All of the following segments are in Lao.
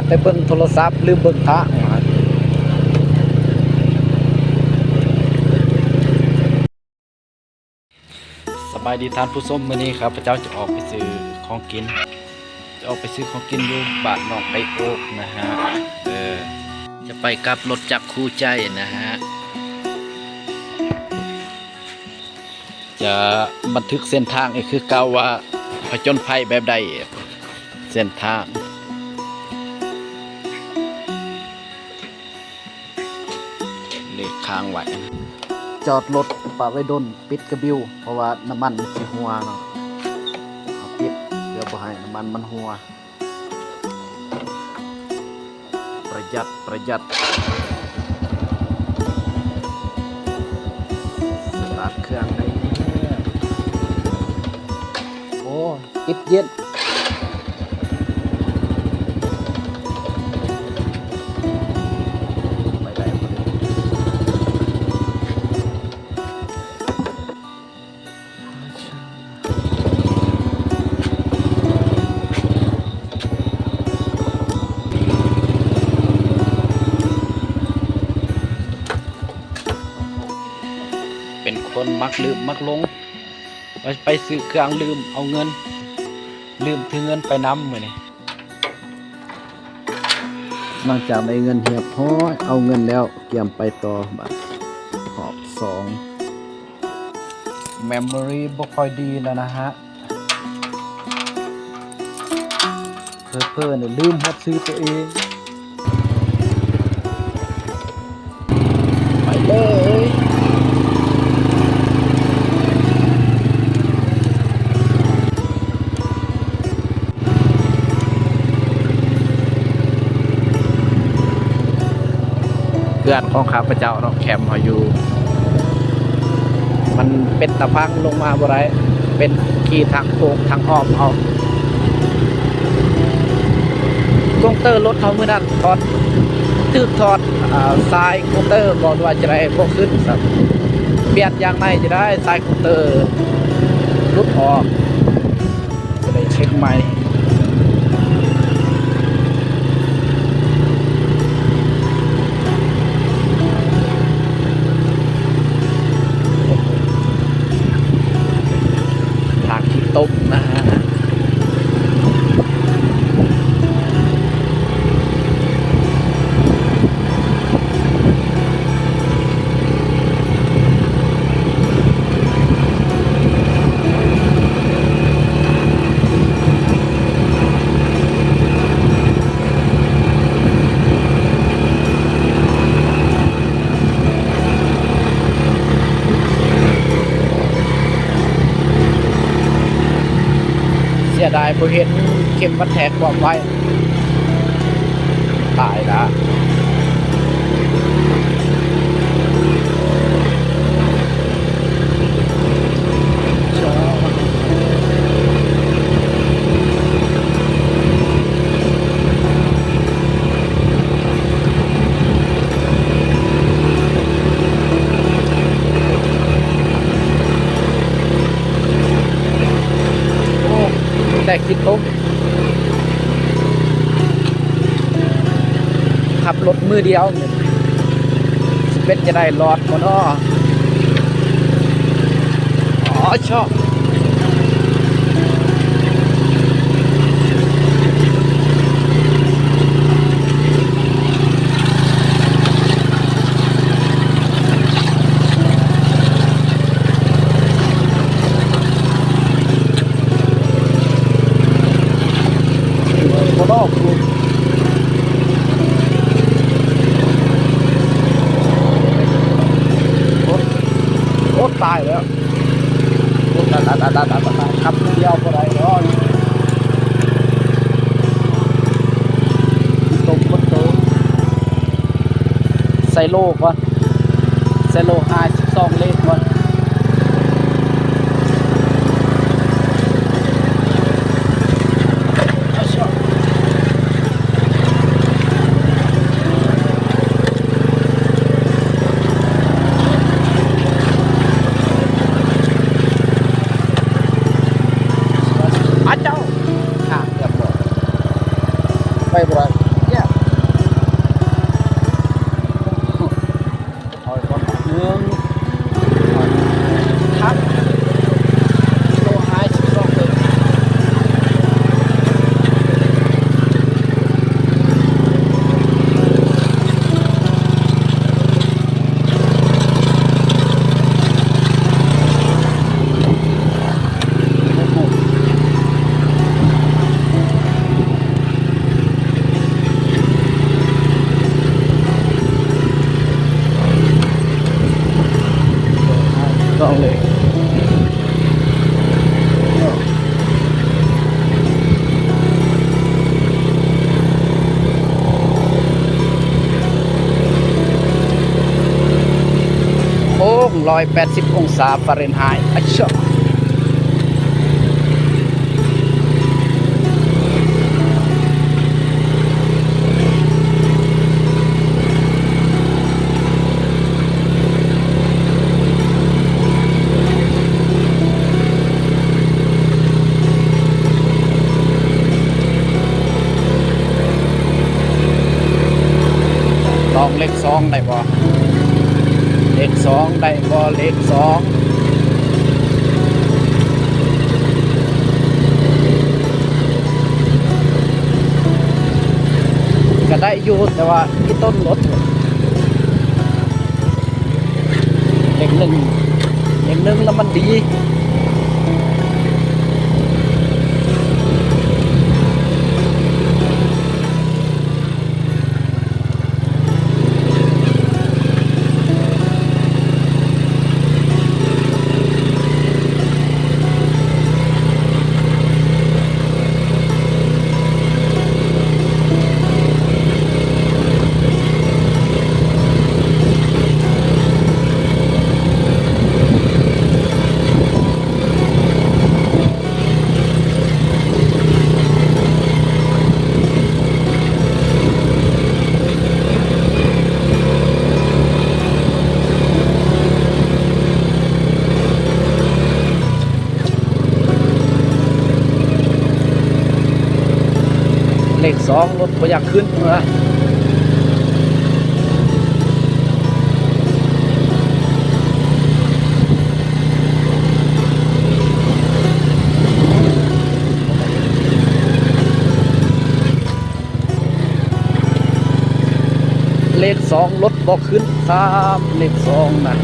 ໄປເບິ່ງໂທລະສັບ ລືມເບິ່ງທາງ. ສະບາຍດີທ່ານຜູ້ຊົມ, ມື້ນີ້ຂ້າພະເຈົ້າຈະອອກໄປຊື້ຂອງກິນ, ຈະອອກໄປຊື້ຂອງກິນຢູ່ບ້ານໜອງໄຜ່ໂອກນະຮະ. ເອີ ຈະໄປກັບລົດຈັກຄູ່ໃຈນະຮະ. ຈະບັນທຶກເສັ້ນທາງອີກຄືເກົ່າວ່າຜະຈົນໄພແບບໃດ ເສັ້ນທາງ ເລກຄ້າງໄວ້. ຈອດລົດປະໄວ້ດົນ ປິດກະບິວ ເພາະວ່ານ້ຳມັນມັນຊິຮົ່ວເນາະ, ເຮົາປິດເພື່ອບໍ່ໃຫ້ນ້ຳມັນມັນຮົ່ວ. ປະຢັດ ປະຢັດ. ສະຕາດເຄື່ອງໄດ້ແລ້ວ. ໂອ້ ຕິດເຢັນ. ໄປໄດ້ບໍ່? ເປັນຄົນມັກລືມມັກຫຼົງ, ໄປ ໄປຊື້ເຄື່ອງລືມເອົາເງິນ, ລືມຖືເງິນໄປນຳມື້ນີ້. ຫຼັງຈາກໄດ້ເງິນຮຽບຮ້ອຍ, ເອົາເງິນແລ້ວກຽມໄປຕໍ່ບາດຮອບສອງ. ແມມໂມຣີບໍ່ຄ່ອຍດີແລ້ວນະຮະ, ເຜີໆນີ້ລືມຮອດຊື່ຕົວເອງ. ໄປເລີຍ. ເຮືອນຂອງຂ້າພະເຈົ້າເນາະ, ແຄມເຮົາຢູ່ ມັນເປັນຕາພັງລົງມາບໍ່ໄດ້, ເປັນຂີ່ທາງໂຄ້ງທາງອ້ອມເອົາ. ກົງເຕີລົດເຮົາມື້ນັ້ນຖອດ ຖືກຖອດ ອາ ສາຍກົງເຕີ ບໍ່ວ່າຈະໄດ້ບໍ່ຂຶ້ນຊ້ຳ, ປ່ຽນຢາງໃໝ່ຈະໄດ້ ສາຍກົງເຕີຫຼຸດອອກ, ຈະໄດ້ເຊັກໃໝ່. ທາງຂີ້ຕົມນະ. ເສຍດາຍບໍ່ເຫັນເຂັມຂັດແທກຄວາມໄວ. ຕາຍລະ. ໂອ້ ແຕ່ຂີ້ຕົມ. ຂັບລົດມື້ດຽວນີ້ ຊິເປັນຈັ່ງໃດ ລອດບໍ່ນໍ? ອໍ ຊອກ. ບໍ່ດອກ ໂອ້ ຕາຍແລ້ວ. ໂອ້ ຕາຍ ຕາຍ ຕາຍ ຕາຍ ຕາຍ ຂັບຄົນດຽວບໍ່ໄດ້ດອກ. ຕົກຄົນໂຕ ໃສ່ໂລກ່ອນ ໃສ່ໂລຫ້າສິບສອງເລກກ່ອນ. ອາເຈົ້າ ທາງຮຽບຮ້ອຍ ໄປບໍ່ໄດ້. ໜຶ່ງຮ້ອຍແປດສິບອົງສາຟາເຣນໄຮ. ອາຊະ ລອງເລກສອງໄດ້ບໍ່? ເລກສອງໄດ້ບໍ່? ເລກສອງ ກະໄດ້ຢູ່ ແຕ່ວ່າອີ່ຕົ້ນລົດ ເລກໜຶ່ງ ເລກໜຶ່ງລະມັນດີ. ເລກສອງ ລົດບໍ່ຢາກຂຶ້ນເມືອ. ເລກສອງລົດບໍ່ຂຶ້ນຊ້ຳ ເລກສອງນະ.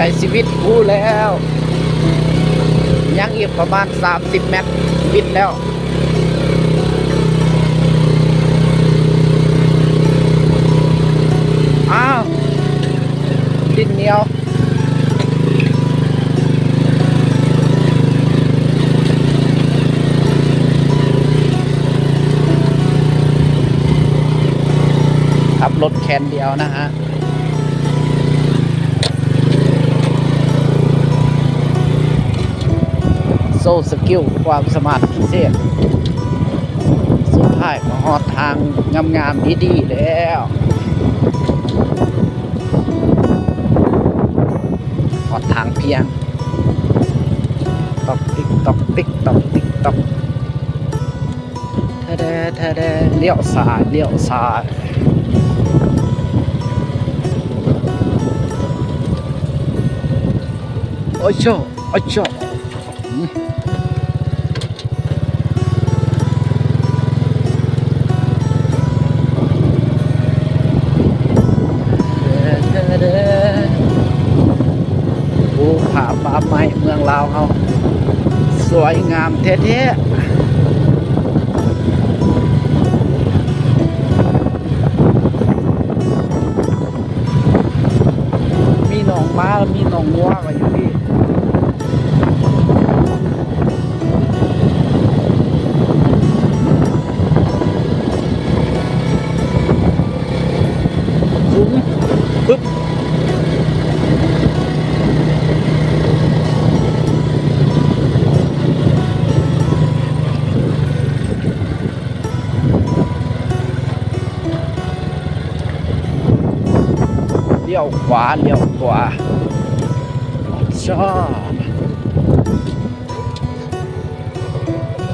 ໃກ້ຊິວິດພູແລ້ວ ຍັງອີກປະມານສາມສິບແມັດ ວິດແລ້ວ. ອ້າວ ດິນໜຽວ ຂັບລົດແຂນດຽວນະຮະ. ໂຊສະກິວ ຄວາມສາມາດພິເສດ. ສຸດທ້າຍກໍຮອດທາງງາມໆ ດີໆ ແລ້ວ ຮອດທາງພຽງ ຕອກຕິກຕອກຕິກຕອກຕິກຕອກ. ທະແດ ທະແດ ລ້ຽວຊ້າຍ ລ້ຽວຊ້າຍ. ໂອ້ໂຊ ໂອ້ໂຊ. ໂອ້ ຜາປ່າໄມ້ເມືອງລາວເຮົາ ສວຍງາມແທ້ໆ. ມີໜອງມ້າ ມີໜອງງົວໄວ້ຢູ່ພີ້. ລ້ຽວຂວາ ລ້ຽວຂວາ ຊາ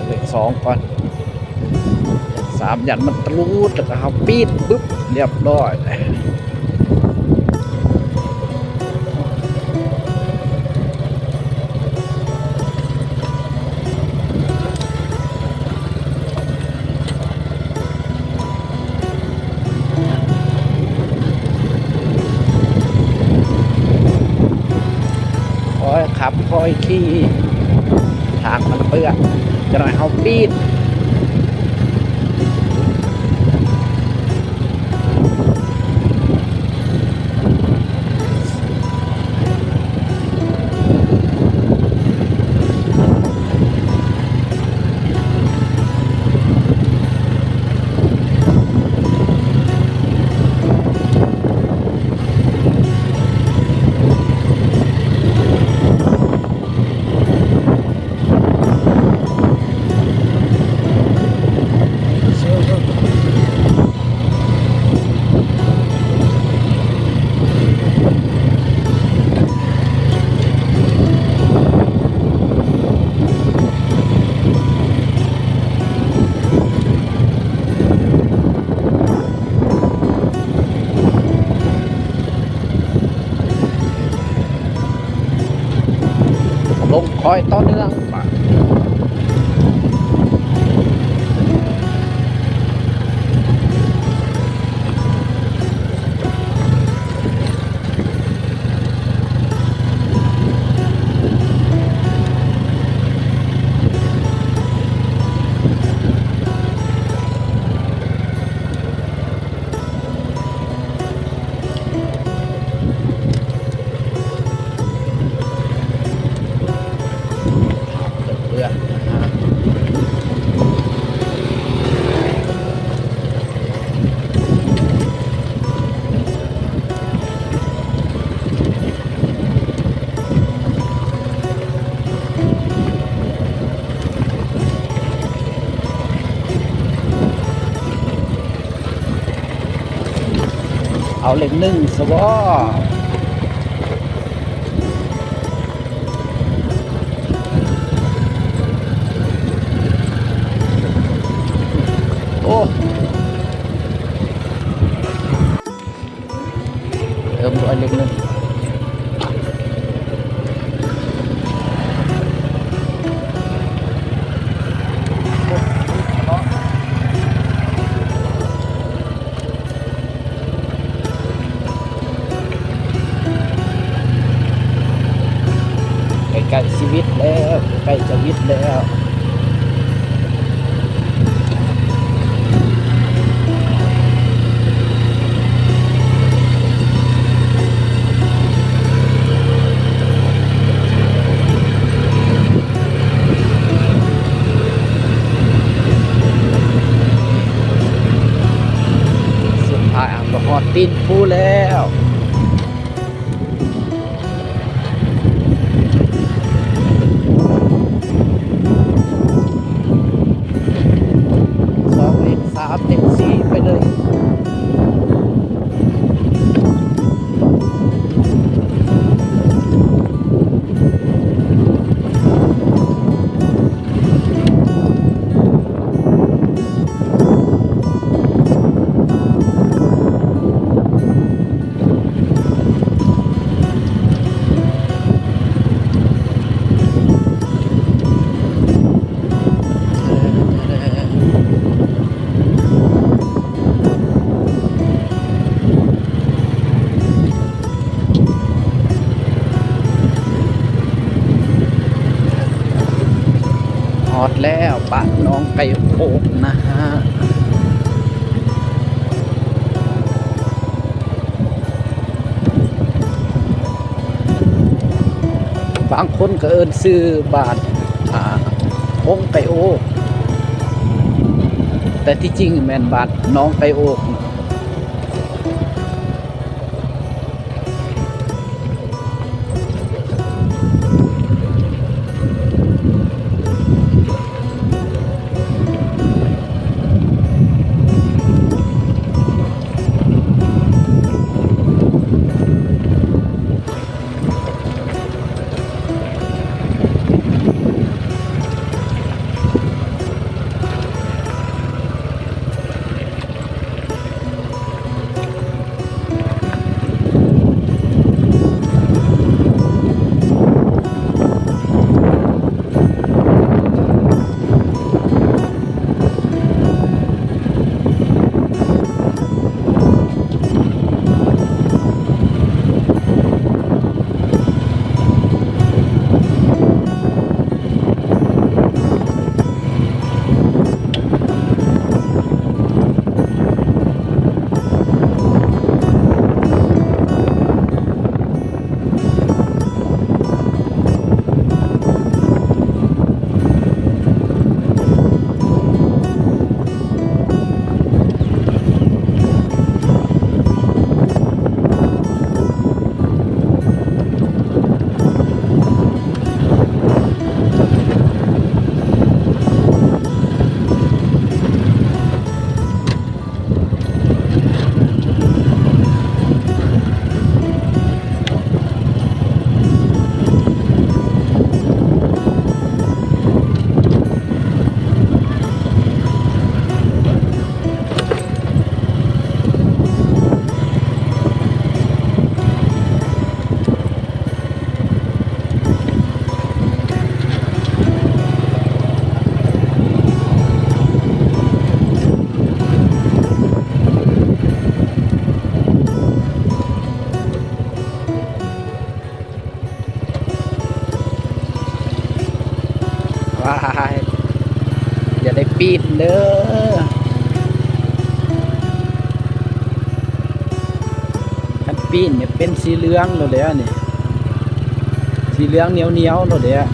ເລກສອງກ່ອນ ເລກ ສາມ ຢ້ານມັນຕະຫຼຸດ ແລ້ວກໍເຮົາປີດປຶບ ລຽບຮ້ອຍ. ຄ່ອຍຂັບຄ່ອຍຂີ່ ທາງມັນເປື້ອນ ຈັກໜ້ອຍເຮົາປີດ. ລົງຄ່ອຍຕໍ່ເນື່ອງ. ເອົາເລກໜຶ່ງຊະບໍ. ໂອ້ ເພີ່ມດ້ວຍເລກໜຶ່ງ. ໃກ້ໆຊິວິດແລ້ວ ໃກ້ຈະວິດແລ້ວ. ສຸດທ້າຍເຮົາກໍຮອດຕີນພູແລ້ວ. ສອງເລກ ສາມເລກ ສີ່ ໄປເລີຍ. ຮອດແລ້ວ ບ້ານໜອງໄກ່ໂອກນະຮະ. ບາງຄົນກໍເອີ້ນຊື່ບ້ານ ອ່າ ໂອງໄກ່ໂອກ ແຕ່ທີ່ຈິງແມ່ນບ້ານໜອງໄກ່ໂອກ. ເ ນີ້ເປັນສີເຫຼືອງໂລດແຫຼະນີ້ ສີເຫຼືອງໜຽວໆໂລດແຫຼະ.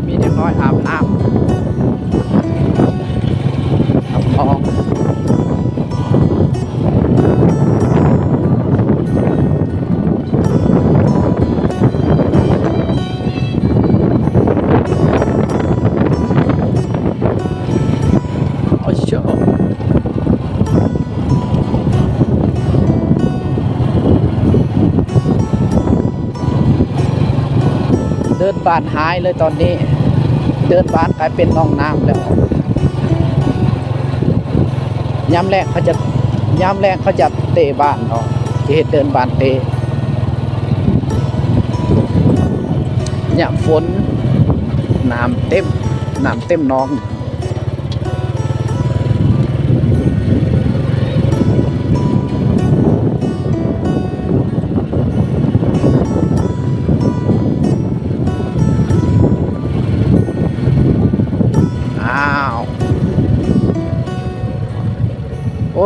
ມີເດັກນ້ອຍອາບນ້ຳ ອາບນ້ຳ. ໂອ້ໂຫ ເດີ່ນບ້ານຫາຍເລີຍຕອນນີ້ ເດີ່ນບ້ານກາຍເປັນໜອງນ້ຳແລ້ວ. ຍາມແລ້ງເຂົາຈະ ຍາມແລ້ງເຂົາຈະເຕະບ້ານເນາະ ຈະເຮັດເດີ່ນບ້ານເຕະ. ຍາມຝົນ ນ້ຳເຕັມ ນ້ຳເຕັມໜອງ. ອ້າວ ໂອ້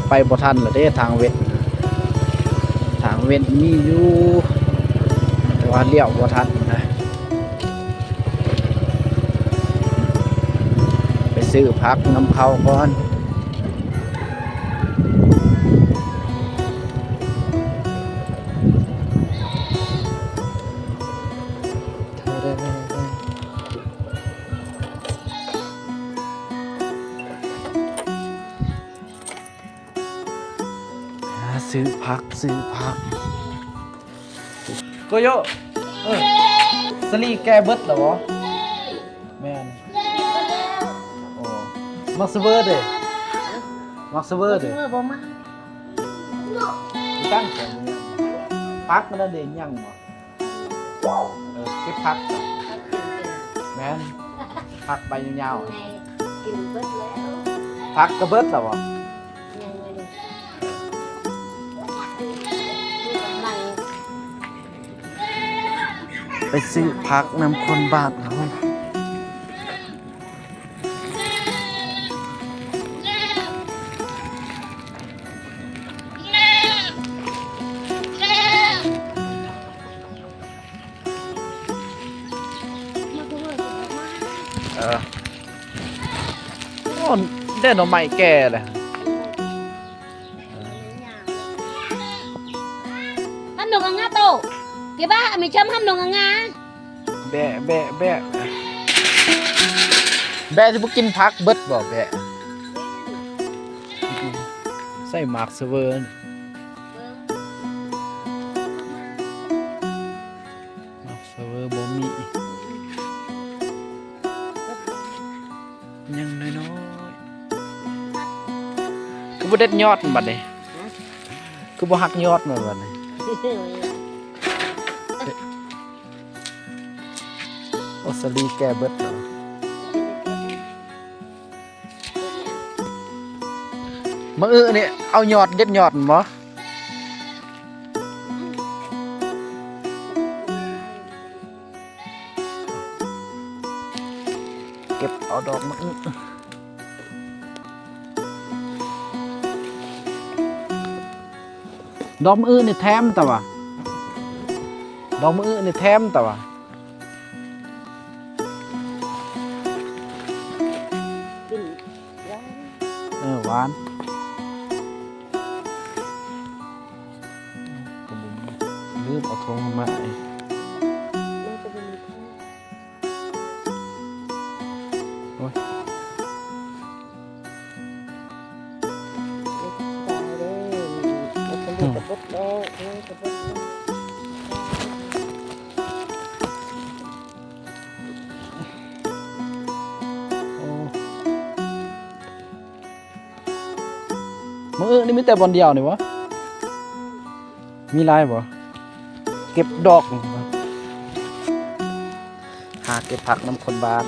ໄປບໍ່ທັນລະເດ້ ທາງເວັດ ທາງເວັດມີຢູ່ ແຕ່ວ່າລ້ຽວບໍ່ທັນນະ. ໄປຊື້ຜັກນຳເຂົາກ່ອນ. ຫາຊື້ຜັກ ຊື້ຜັກ. ໂກໂຍ ເອີ ສາລີແກ່ເບິດແລ້ວບໍ່? ແມ່ນ. ໂອ້ ມັກສະເວີເດ້? ມັກສະເວີເດ້? ບໍ່ມັກ. ຕັ້ງໃຈຍັງ ຜັກມັນນັ້ນເດ້ ຍັງບໍ່? ເອີ ເກັບຜັກ. ແມ່ນ ຜັກໃບຍາວໆ. ກິນເບິດແລ້ວ. ຜັກກະເບິດແລ້ວບໍ່? ໄປຊື້ຜັກນຳຄົນບ້ານເຮົາ. ເອີ ໂອ້ ໄດ້ໜໍ່ໄມ້ແກ່ແລ້ວ. ຫ້າມນົກອາງາໂຕ ເກບາ ອາມີຊຳຫ້າມນົກອາງາ ແບະ ແບະ ແບະ ແບະ ຊິບໍ່ກິນຜັກເບິດບໍ່ແບະ? ໃສ່ໝາກສະເວີ ໝາກສະເວີບໍ່ມີ ຍັງນ້ອຍໆ ຄືບໍ່ເດັດຍອດມັນບັດນີ້? ຄືບໍ່ຫັກຍອດມັນບັດນີ້? ໂອສາລີແກ່ເບິດແລ້ວ. ມະອຶນີ້ເອົາຍອດ ເດັດຍອດມັນບໍ່? ເກັບເອົາດອກມະອຶ ດອກມະອຶນີ້ແຖມຕະຫວາ ດອກມະອຶນີ້ແຖມຕະຫວາ. ກິນຫວານ ເອີ ຫວານ. ລືມເອົາຖົງມາໃຫ້ ໂອ້ຍ. ເອີ ນີ້ມີແຕ່ບ່ອນດຽວນີ້ບໍ? ມີຫຼາຍບໍ? ເກັບດອກ ຫາເກັບຜັກນຳຄົນບ້ານ.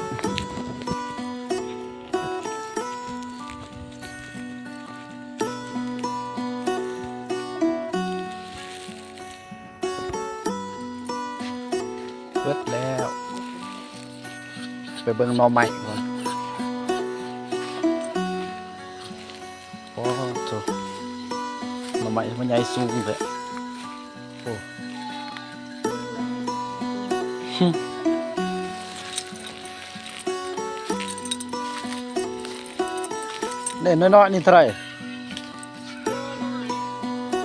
ເບິດແລ້ວ ໄປເບິ່ງໜໍ່ໄມ້ກ່ອນ. ໂອ້ໂທ້ ໜໍ່ໄມ້ມັນໃຫຍ່ສູງແທ້. ໂອ້ ເດ້ ນ້ອຍໆ ນີ້ເທົ່າໃດ?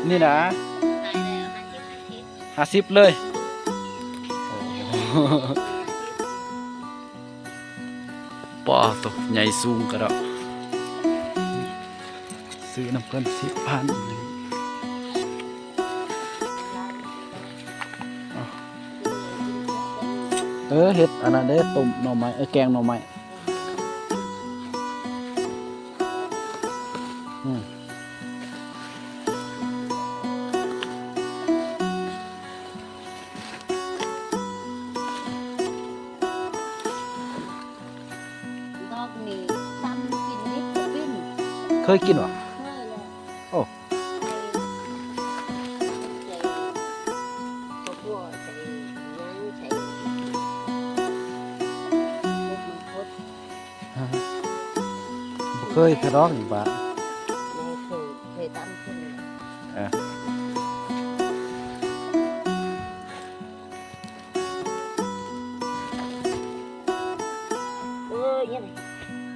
ນີ້ນະ ຫ້າສິບເລີຍ. ໂອ້ ປ້າໂທ້ ໃຫຍ່ສູງກະດອກ. ຊື້ນຳເພິ່ນສິບພັນ. ເອີ ເຮັດອັນນັ້ນເດ້ ຕົ້ມໜໍ່ໄມ້ ເອີ ແກງໜໍ່ໄມ້. ອືມ ດອກນີ້ຕຳກິນດິບກະປີ້ງ. ເຄີຍກິນຫວາ? ເຄີຍແລ້ວ. ໂອ້ ໃສ່ ໃສ່ເຂົ້າຂົ້ວ ໃສ່ຫຍັງ ໃສ່ ບໍ່ເຄີຍເທື່ອດອກນີ້ບາດ. ແມ່ເຄີຍ ເຄີຍຕຳກິນ. ເອີ ເອີ ຍັງ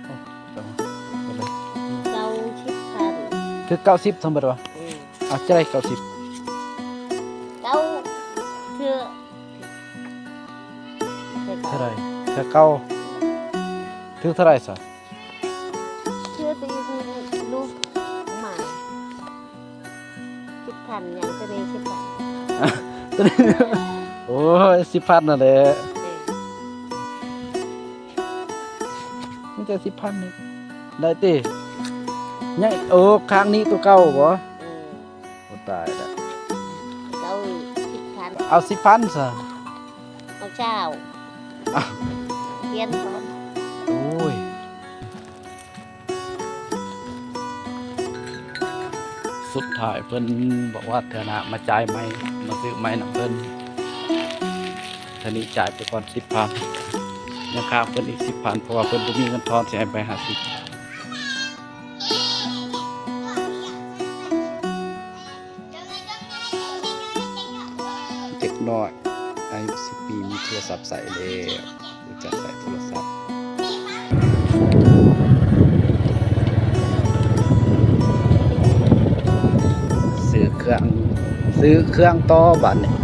ໂອ້ ເກົ້າສິບພັນ. ຖືກເກົ້າສິບທັງເບິດຫວາ? ອືມ ເອົາ ຈະໄດ້ເກົ້າສິບ ເກົ້າ ເທື່ອ ເທົ່າໃດ? ເທື່ອເກົ້າ ຖືກເທົ່າໃດຊະ? ເທື່ອທີ່ລູກມາ ສິບພັນ ຫຍັງ ໂຕນີ້ສິບພັນ ໂຕນີ້ ໂອ້ຍ ສິບພັນນັ້ນແຫຼະ. ເອີ ມີແຕ່ສິບພັນນີ້ ໄດ້ຕິ? ຍັງ ໂອ້ ຂ້າງນີ້ໂຕເກົ່າບໍ? ເອີ ໂອ້ ຕາຍລະ ເກົ້າສິບພັນ. ເອົາສິບພັນຊະ. ເອົາຊາວ ອ້າວ ປ່ຽນກ່ອນ. ໂອ້ຍ ສຸດທ້າຍເພິ່ນບອກວ່າເທື່ອໜ້າມາຈ່າຍໃໝ່ ມາຊື້ໃໝ່ນຳເພິ່ນ. ເທື່ອນີ້ຈ່າຍໄປກ່ອນສິບພັນ ຍັງຄ້າງເພິ່ນອີກສິບພັນ ເພາະວ່າເພິ່ນບໍ່ມີເງິນທອນ ຊິໃຫ້ໄປຫ້າສິບ. ເດັກນ້ອຍອາຍຸສິບປີມີໂທລະສັບໃຊ້ແລ້ວ ຮູ້ຈັກໃຊ້ໂທລະສັບ. ຊື້ເຄື່ອງ ຊື້ເຄື່ອງຕໍ່ບາດນີ້.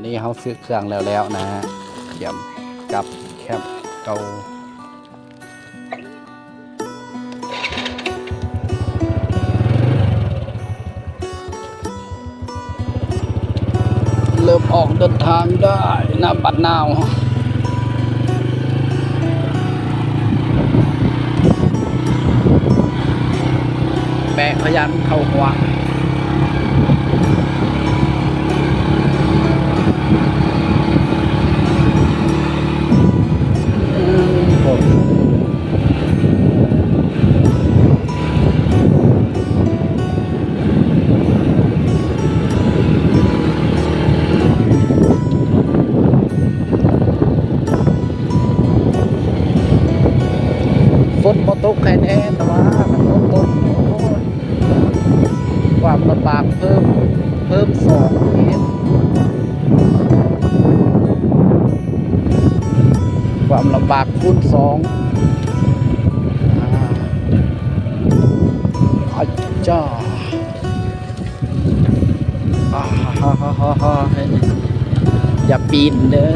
ນີ້ເຮົາຊື້ເຄື່ອງແລ້ວໆ ນະ ກຽມກັບແຄມເກົ່າ. ເລີ່ມອອກເດີນທາງໄດ້ ນ້ຳບາດນາວ ແປະພະຍານເຂົ້າຫົວ. ຝົນບໍ່ຕົກໃຫ້ແດ່ ແຕ່ວ່າມັນຝົນຕົກ ໂອ້ຍ ຄວາມລຳບາກເພີ່ມ ເພີ່ມສອງອີກ ຄວາມລຳບາກຄູນສອງ ອາ ອາຈາ ອາ ຢ່າປີນເດີ.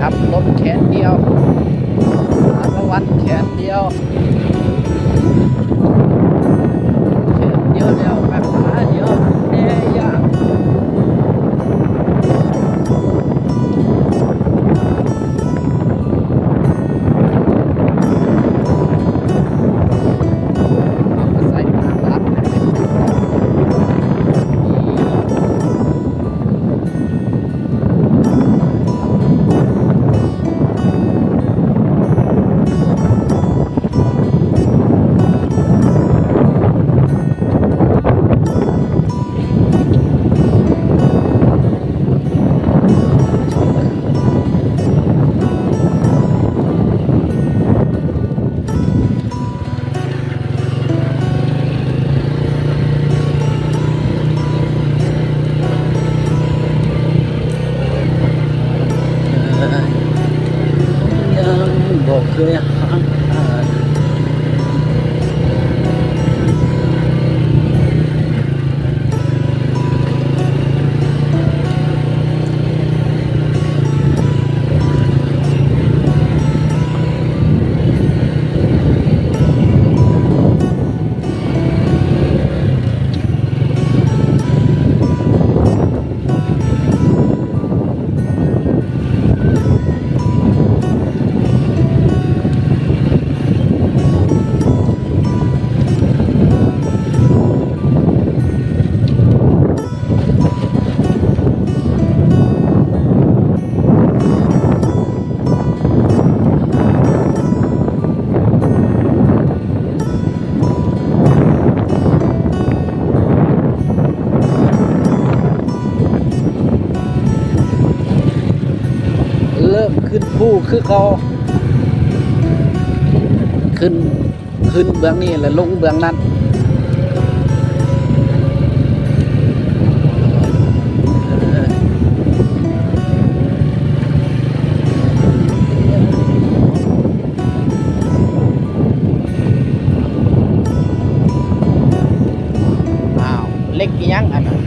ຂັບລົດແຂນດຽວ ສາລະວັນແຂນດຽວ ແຂນດຽວແລ້ວແບບຂາດຽວແດ່ຢ່າງ. ຍັງບໍ່ເຄີຍຮັກ ເລີ່ມຂຶ້ນພູຄືເກົ່າ ຂຶ້ນ ຂຶ້ນເບື້ອງນີ້ ແລ້ວລົງເບື້ອງນັ້ນ. ອ້າວ ເຫຼັກອີ່ຫຍັງອັນນັ້ນ?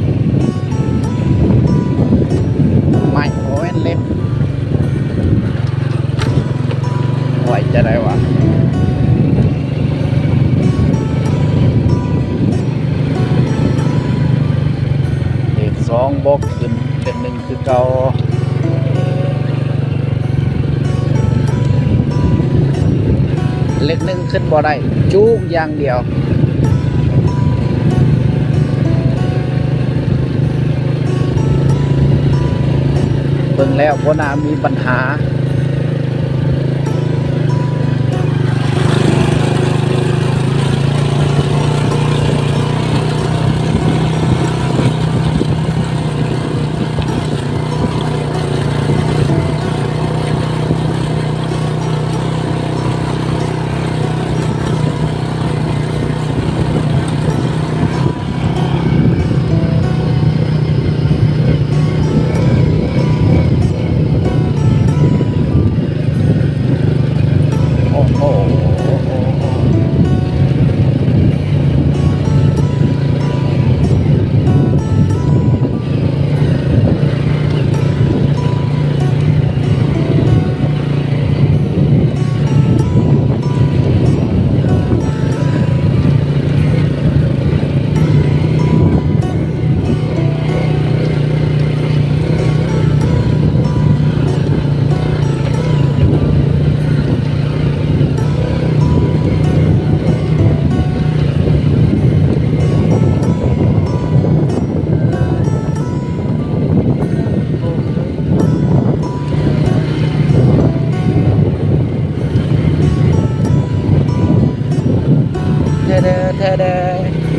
ໄມ້ ບໍ່ແມ່ນເຫຼັກ. ໂອ້ຍ ຈະໄດ້ວະ ເລກສອງບໍ່ຂຶ້ນ ເລກໜຶ່ງຄືເກົ່າ. ເລກໜຶ່ງຂຶ້ນບໍ່ໄດ້ ຈູກຢ່າງດຽວ. ເບິ່ງແລ້ວບໍ່ໜ້າມີບັນຫາ.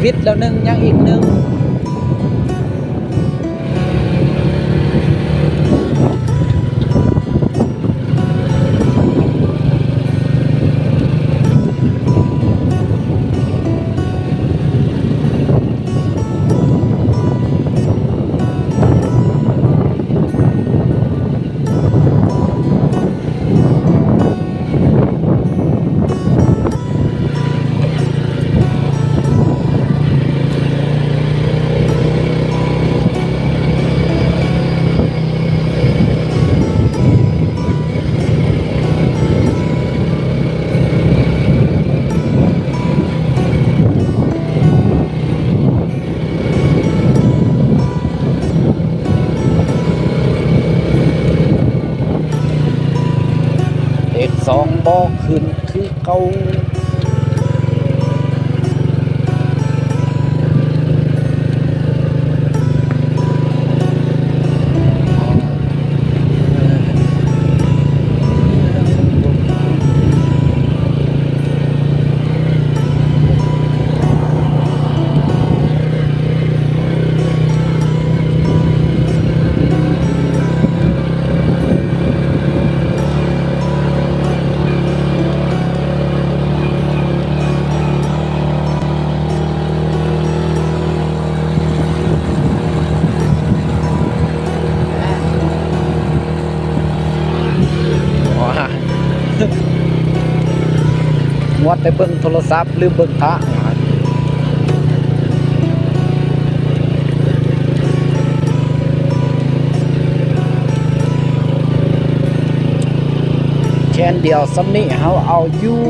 ວິດແລ້ວໜຶ່ງ ຍັງອີກໜຶ່ງ. ເລກສອງບໍ່ຂຶ້ນຄືເກົ່າ. ມັວແຕ່ເບິ່ງໂທລະສັບ ລືມເບິ່ງທາງ. ແຄນດຽວສ່ຳນີ້ເຮົາເອົາຢູ່.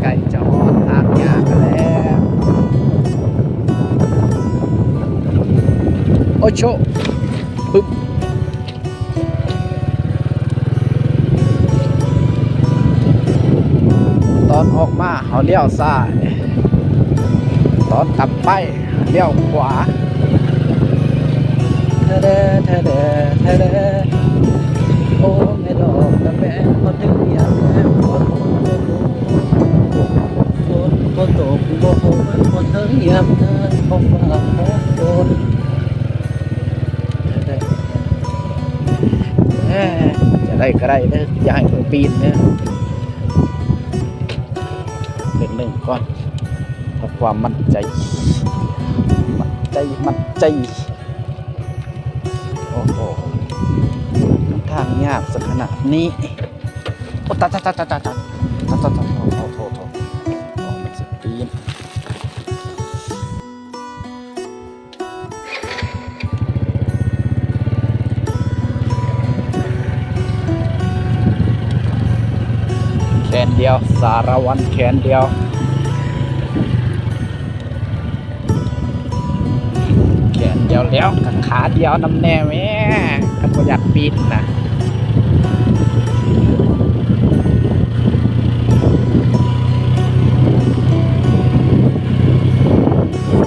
ໃກ້ໆຈະຮອດທາງຍ່າງແລ້ວ. ໂອ້ໂຊ ປຶບ. ຕອນອອກມາເຮົາລ້ຽວຊ້າຍ, ຕອນກັບໄປລ້ຽວຂວາ. ແທ້ແດ່ ແທ້ແດ່ ແທ້ແດ່ ໂອ້ ແມ່ດອກນະແປງ ພໍເຖິງຍາມແລ້ງຝົນ ຝົນບໍ່ຕົກ ບໍ່ໂຫຍ ພໍເຖິງຍາມເດືອນ ຂໍຟ້າຂໍຝົນ. ເອີ ຈະໄດ້ກໍໄດ້ເດີ ຢ່າໃຫ້ເພິ່ນປີນເດີ. ເປັນໜຶ່ງກ່ອນ ເພື່ອຄວາມໝັ້ນໃຈ ໝັ້ນໃຈ ໝັ້ນໃຈ. ໂອ້ໂຫ ທາງຍາກຊະຂະໜາດນີ້. ໂອ້ ຕາຍ ຕາຍ ຕາຍ ໂທດ ໂທດ ໂທດ ໂທດ ມັນຊິປີນ. ແຂນດຽວ ສາລະວັນແຂນດຽວ ແຂນດຽວແລ້ວກໍຂາດຽວນຳແດ່ແມ້ ຄັນບໍ່ຢາກປີນນະ. ຝ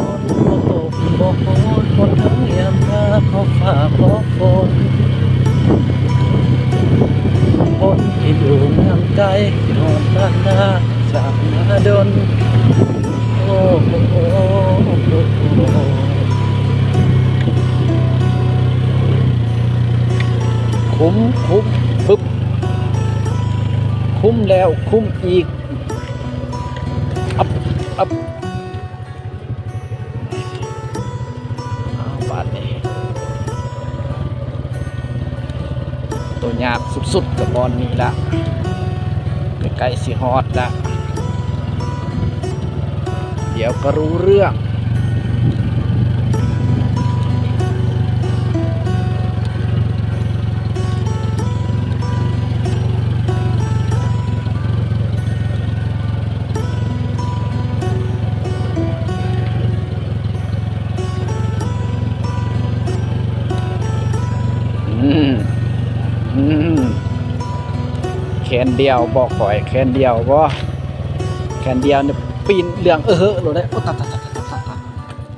ົນບໍ່ຕົກບໍ່ໂຫຍ ຝົນເຖິງຍາມມາ ຂໍຟ້າຂໍຝົນ ຝົນທີ່ຢູ່ງາມໄກ ຮອດບ້ານນາ ຈາກມາດົນ. ໂອ້ໂຫ ໂອ້ໂຫ ໂອ້ໂຫ ຄຸ້ມ ຄຸ້ມ ປຶບ ຄຸ້ມແລ້ວຄຸ້ມອີກ. ອັບ ອັບ ອ້າວ ບາດນີ້ ໂຕ ຍາກສຸດໆກໍບ່ອນນີ້ລະ ໃກ້ໆຊິຮອດລະ ດຽວກໍຮູ້ເລື່ອງ. ອືມ ອືມ ແຂນດຽວບໍ່ຂ້ອຍ ແຂນດຽວບໍ່ ແຂນດຽວນີ້ປີ້ນເລື່ອງເອີເຮີໂລດເດ້. ໂອ້ ຕາຍ ຕາຍ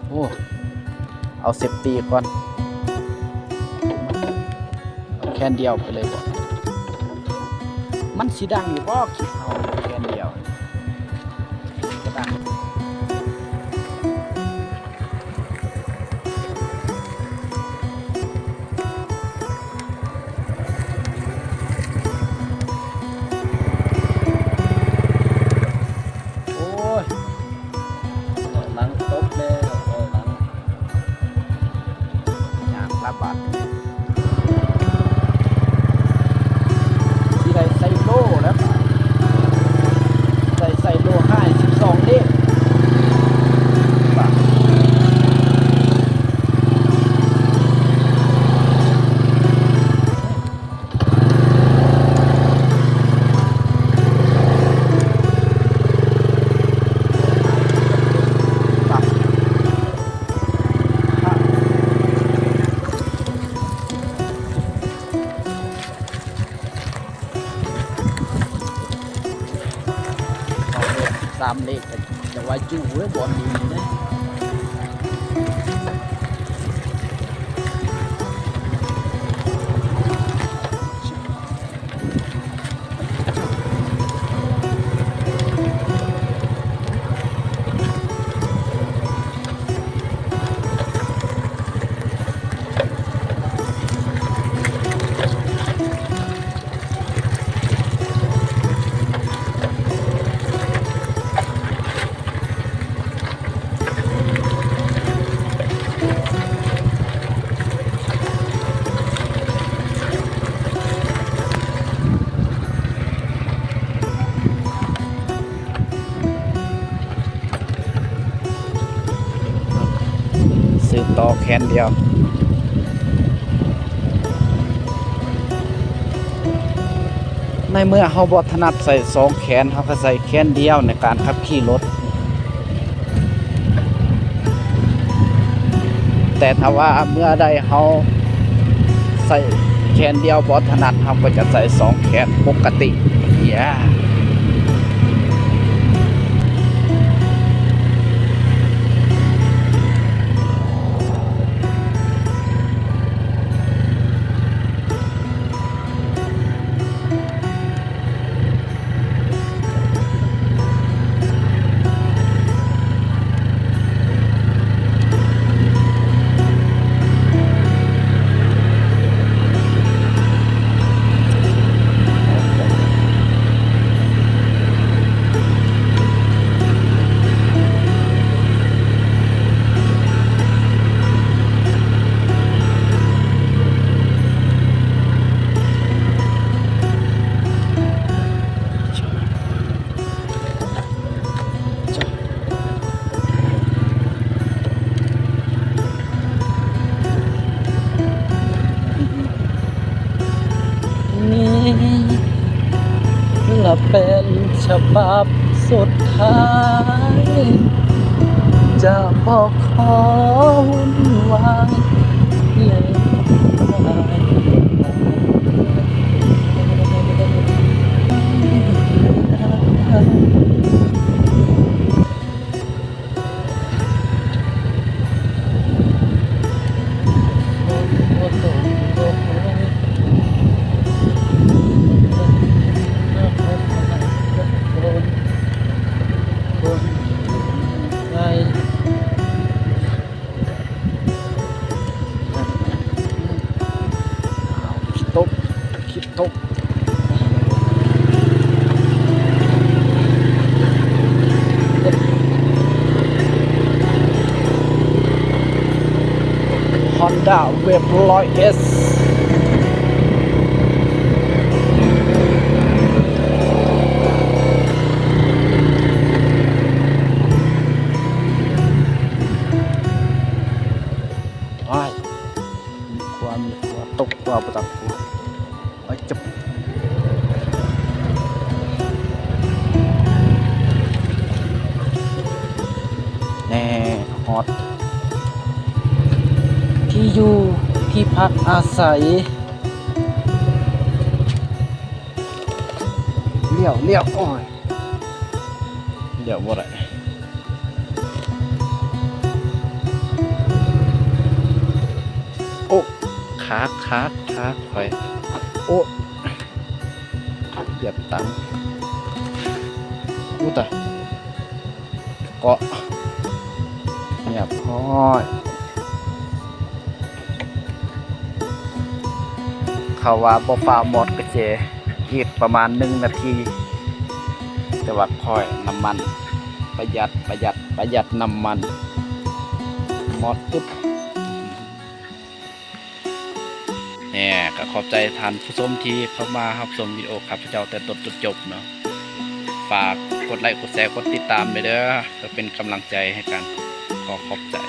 ໂອ້ ເອົາເຊບຕີກ່ອນ ເອົາແຂນດຽວໄປເລີຍບໍ່ ມັນຊິດັງຢູ່ບໍ່ ຄລິບເຮົາແຂນດຽວ ໂອ້ຍ ຖອຍຫຼັງຕົກແລ້ວ ຖອຍຫຼັງ ຍາກລະບາດ ຊິໄດ້ໃສ່ໂລແລ້ວບາດ ໄດ້ໃສ່ໂລຫ້າສິບສອງເດ້ບາດ. ສາມເລກ ແຕ່ວ່າຢູ່ເວີຍ ບ່ອນນີ້ນະ. ສືບຕໍ່ແຂນດຽວ. ໃນເມື່ອເຮົາບໍ່ຖະໜັດໃຊ້ສອງແຂນ ເຮົາກໍໃຊ້ແຂນດຽວໃນການຂັບຂີ່ລົດ. ແຕ່ຖ້າວ່າເມື່ອໃດເຮົາໃຊ້ແຂນດຽວບໍ່ຖະໜັດ ເຮົາກໍຈະໃຊ້ສອງແຂນປົກກະຕິ. ນີ້ລະເປັນສະບັບສຸດທ້າຍ ຈະບໍ່ຂໍວຸ່ນວາຍເລີຍ. ຄິດຕົກ ຄິດຕົກ ຮອນດ້າ ເວບ ຮ້ອຍເອສ. ວ່າບໍ່ຕັດ ໂອ້ຍ ຈັບ ແນ່ ຮອດທີ່ຢູ່ທີ່ພັກອາໄສ ລ້ຽວ ລ້ຽວ ໂອ້ຍ ລ້ຽວບໍ່ໄດ້. ໂອ້ ຂາ ຂາ ຂາຂ້ອຍ ໂອ້ ຢຽບຕັງ ອຸຕາຍ ເກາະ ຮຽບຮ້ອຍ. ເຂົາວ່າບໍ່ຟ້າວໝົດກະເຈ ອີກປະມານໜຶ່ງນາທີ ແຕ່ວ່າຂ້ອຍນ້ຳມັນປະຢັດ ປະຢັດ ປະຢັດນ້ຳມັນ ໝົດປຶບ. ແນ່ ກະຂອບໃຈທ່ານຜູ້ຊົມທີ່ເຂົ້າມາຮັບຊົມວິດີໂອຂ້າພະເຈົ້າແຕ່ຕົ້ນຈົນຈົບເນາະ. ຝາກກົດໄລ້ ກົດແຊ ກົດຕິດຕາມແດ່ເດີ ເພື່ອເປັນກຳລັງໃຈໃຫ້ກັນ. ຂໍຂອບໃຈ.